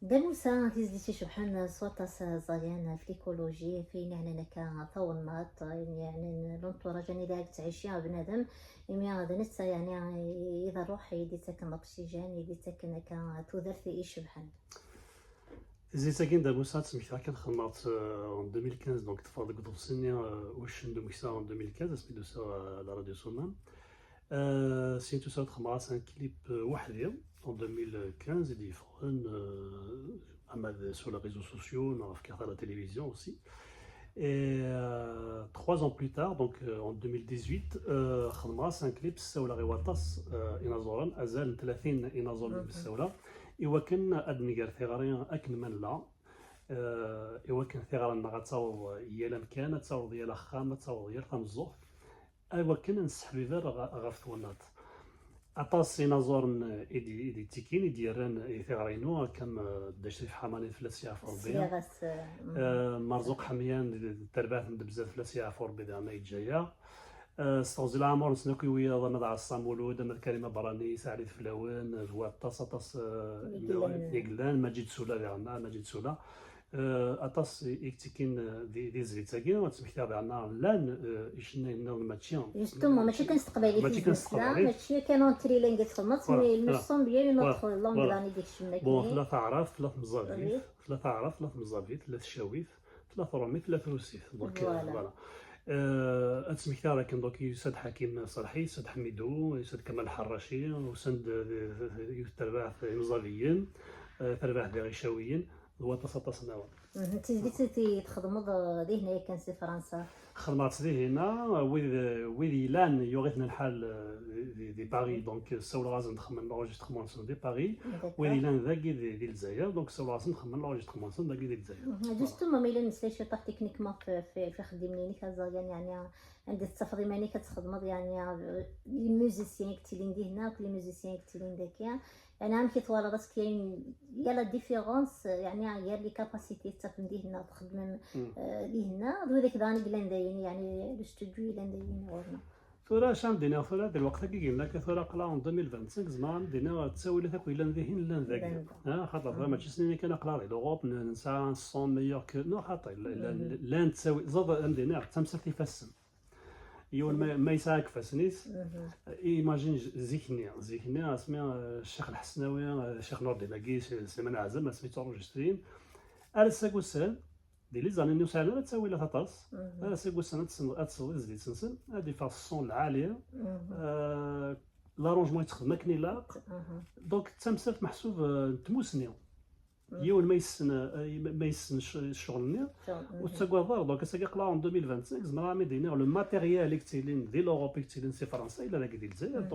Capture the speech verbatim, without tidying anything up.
Dda Musa, tizlit icebḥen s waṭas, ẓẓayan f l'écologie, f ayen yeɛnan akka tawennaḍt, ayen yeɛnan l'entourage, anida i yettɛici bnadem, imi d netta, yeɛni, i d ṛṛuḥ i d-yettaken l'oxygène, i d-yettaken akka tudert icebḥen. Tizlit-agi n Dda Musa, ad tt-mmektiɣ kan, xedmeɣ-tt, euh, en deux mille quinze, donc teffeɣ deg uḍebsi-nni, euh, uccen d umeksa en deux mille quinze, asmi d-usiɣ, euh, à la radio Soman. Euh, syin tusa-d xedmeɣ-as un clip, euh, weḥd-i, en deux mille quinze i d-yeffɣen, euh, ama d sur les réseaux sociaux, neɣ fkiɣ-t à la télévision aussi. Et, euh, trois ans plus tard, donc, euh, en deux mille dix-huit, euh, xedmeɣ-as un clip ssawleɣ i waṭas, euh, inaẓuren, azal n tlatin inaẓuren i d-ssawleɣ, i wakken ad d-nger tiɣri akken ma nella, euh, i wakken tiɣri-nneɣ ad taweḍ yal amkan, ad taweḍ yal axxam, ad taweḍ yal tameẓẓuɣt, i wakken ad nesseḥbiber ɣ-, ɣef twennaḍt. Aṭas inaẓuren i d-, i d-yettikin, i d-yerran i tiɣri-inu, akka am, eh, Dda Crif Ḥamani, fell-as yeɛfu Rebbi. Sliɣ-as, eh, mm. Eh, Merzuq Ḥemyan, d, d, d tarbaɛt n Debzat, fell-as yeɛfu Rebbi, daɣen ay yeǧǧa-yaɣ. Eh, s teɣzi n leɛmur-nsen akk i wiyaḍ, ama d Ɛeṣṣa Mulud, ama d Karima Berrani, Saɛid Flawen, d waṭas, aṭas, eh, n yellan, Maǧid Sula, daɣen, ah, Maǧid Sula. Eh, aṭas i, i yettikin, eh, di, di tezlit-agi, ad ttmektiɣ daɣen llan, eh, icennayen nniḍen mačči. Justement, mačči kan s teqbaylit, mačči kan s teqbaylit, mačči kan en trilingue i txedmeḍ, mais il me semble il y a une autre langue daɣen i d-ikecmen akkenni. Bon, tella taɛrabt, tella tmeẓẓabit, tella taɛrabt, tella tmeẓẓabit, tella tcawit, tella trumit, tella trusit. Donc, euh, voilà. Euh, ad ttmektiɣ dakken, donc, yusa-d Ḥakim Ṣalḥi, yusa-d Ḥmidu, yusa-d Kamal Ḥerraci, usan-d, euh, yiwet terbaɛt imẓabiyen, euh, terbaɛt d iɣicawiyen. D waṭas, aṭas n awal. Mhm. D tizlit i txedmeḍ, eh, di hna yakan si Fransa? Xedmeɣ-tt di hna, wid, wid yellan yuɣ-iten lḥal, eh, di, di, di Paris, donc, eh, ssawleɣ-asen-d xedmen l'enregistrement-nsen di Paris. D'accord. Wid yellan dagi di, di Lezzayer, donc, ssawleɣ-asen-d xedmen l'enregistrement-nsen dagi di Lezzayer. Mhm. Voilà. Justement, ma yella nesla cwiṭ techniquement f, f, f ixeddimen-ik a Ẓeryan, yeɛni, anda tettafeḍ iman-ik ad txedmeḍ, yeɛni, eh, les musiciens i yettilin di hna, akked les musiciens i yettilin dagi, yeɛni, amek i twalaḍ, est-ce qu'il y a une, il y a la différence, yeɛni, gar les capacités tettafem di hna, txedmem, eh, di hna, d widak daɣen i yellan dayen, yeɛni, le studio yellan dayen ɣur-neɣ? Tura, acu ara m-d-iniɣ tura, di lweqt-agi yellan akka tura, aql-aɣ en deux mille vingt-cinq, zemreɣ ad m-d-iniɣ ttawilat akk yellan dihin, llan dagi. Llan da. Ah, xaṭer, tura, mačči s-nini kan aql-aɣ di l'Europe, n-, nesɛa cent meilleurs que, non, xaṭi, llan, llan, llan ttawi-, ẓad, ad m-d-iniɣ, d tamsalt ifassen. Yiwen ma, ma yesɛa deg ifassen-is, imagine j-, zik-nni, zik-nni, asmi, eh, Ccix Lḥesnawi, eh, Ccix Nurdin-agi, Ccix Sliman Ɛazem, asmi tturujistrin, ar ass-agi ussan, di les années ur sɛin ara ttawilat aṭas, ar ass-agi ussan ad tsen-, ad tesleḍ i tezlit-nsen, ad d-iffeɣ ṣṣun lɛali, eh, l'arrangement yettxedam akken ilaq, donc d tamsalt meḥsub, eh, n tmussni. Yiwen ma yessen, eh, ma yessen cc-, ccɣel-nni, ur tettagadeḍ ara. Donc, ass-agi aql-aɣ en deux mille vingt-cinq, zemreɣ ad m-id-iniɣ, le matériel i yettilin di l'Europe, i yettilin si Fransa, yella dagi di Lezzayer.